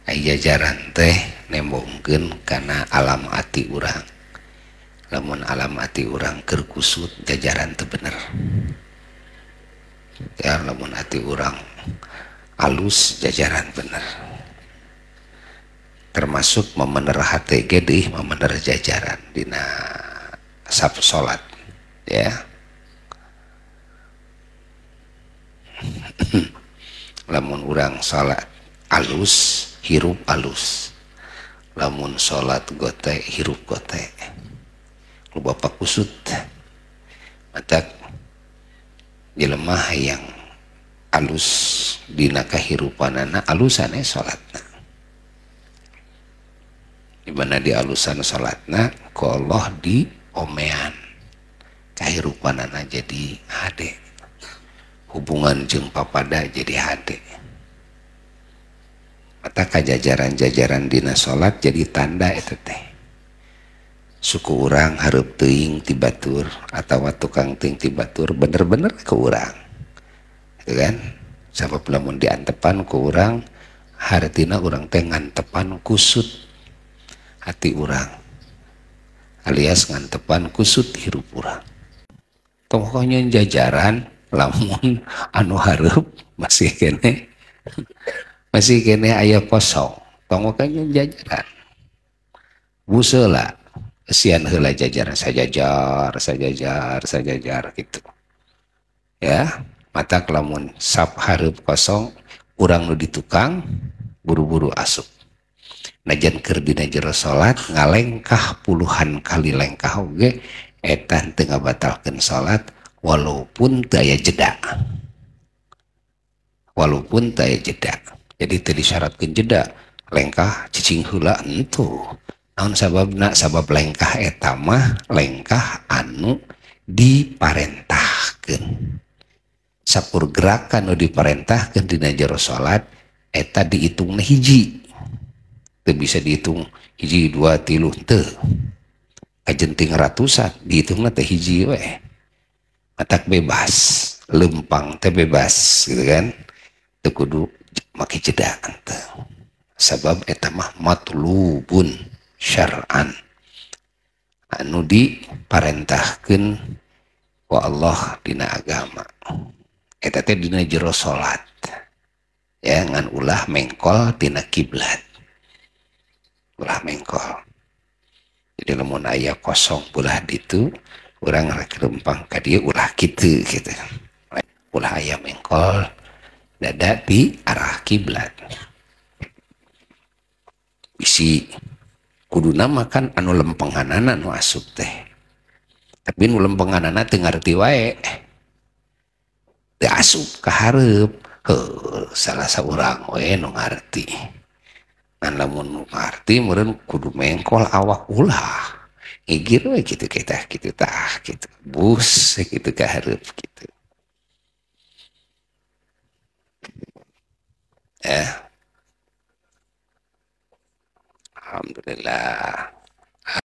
Ai jajaran teh nembongkeun kana alam ati urang. Lamun alam ati urang keur kusut jajaran teu bener. Ya lamun ati urang alus jajaran bener. Termasuk memener hate ge deui memener jajaran dina saf salat ya. Lamun urang salat alus hirup alus, lamun salat gote hirup gote, lu bapak kusut. Matak jelema yang alus dina kahirupanana alusane salatna. Di mana di alusan salatna ku Allah di omean kahirupanana jadi hade, hubungan jeung papada jadi hade. Mata kajajaran-jajaran dina salat jadi tanda eta teh. Suku urang hareup teuing ti batur atawa tukang teuing ti batur bener-bener ke urang. Gitu kan? Sabab lamun diantepan ku urang hartina urang teh ngantepan kusut hati urang, alias ngantepan kusut hirup urang. Tong nyeun jajaran lamun anu hareup masih kene aya kosong, tong nyeun jajaran. Buseula sian heula jajaran sajajar sajajar sajajar gitu. Ya, matak lamun sap hareup kosong urang nu di tukang buru-buru asup. Najan keur dina jero salat ngalengkah puluhan kali lengkah oge eta teu ngabatalkeun salat walaupun teu aya jeda. Walaupun teu aya jeda. Jadi teu disyaratkeun jeda, lengkah cicing heula entuh. Naon sababna? Sabab lengkah eta mah lengkah anu diparentahkeun. Sakur gerakan nu diparentahkeun dina jero salat eta dihitungna hiji. Teu bisa dihitung hiji dua tilu teu. Kajenting ratusan dihitungna teh hiji we. Matak bebas, lempang teh bebas gitu kan. Teu kudu make jeda teu. Sabab eta mah matlubun syar'an, anu diparentahkeun ku Allah dina agama. Eta teh dina jero salat ya, ngan ulah mengkol tina kiblat, ulah mengkol. Jadi lamun aya kosong belah ditu urang rek lempang ka dieu ulah kitu gitu, ulah aya mengkol dada di arah kiblat. Bisi kuduna makan anu lempenganana nu asup teh, tapi nu lempenganana teu ngarti wae, teu asup ka hareup. Heuh, salah saurang we nu ngarti. Ngan lamun nu ngarti meureun kudu mengkol awak ulah ngigir we kitu kita kitu tah kitu bus kitu ka hareup kitu. Alhamdulillah.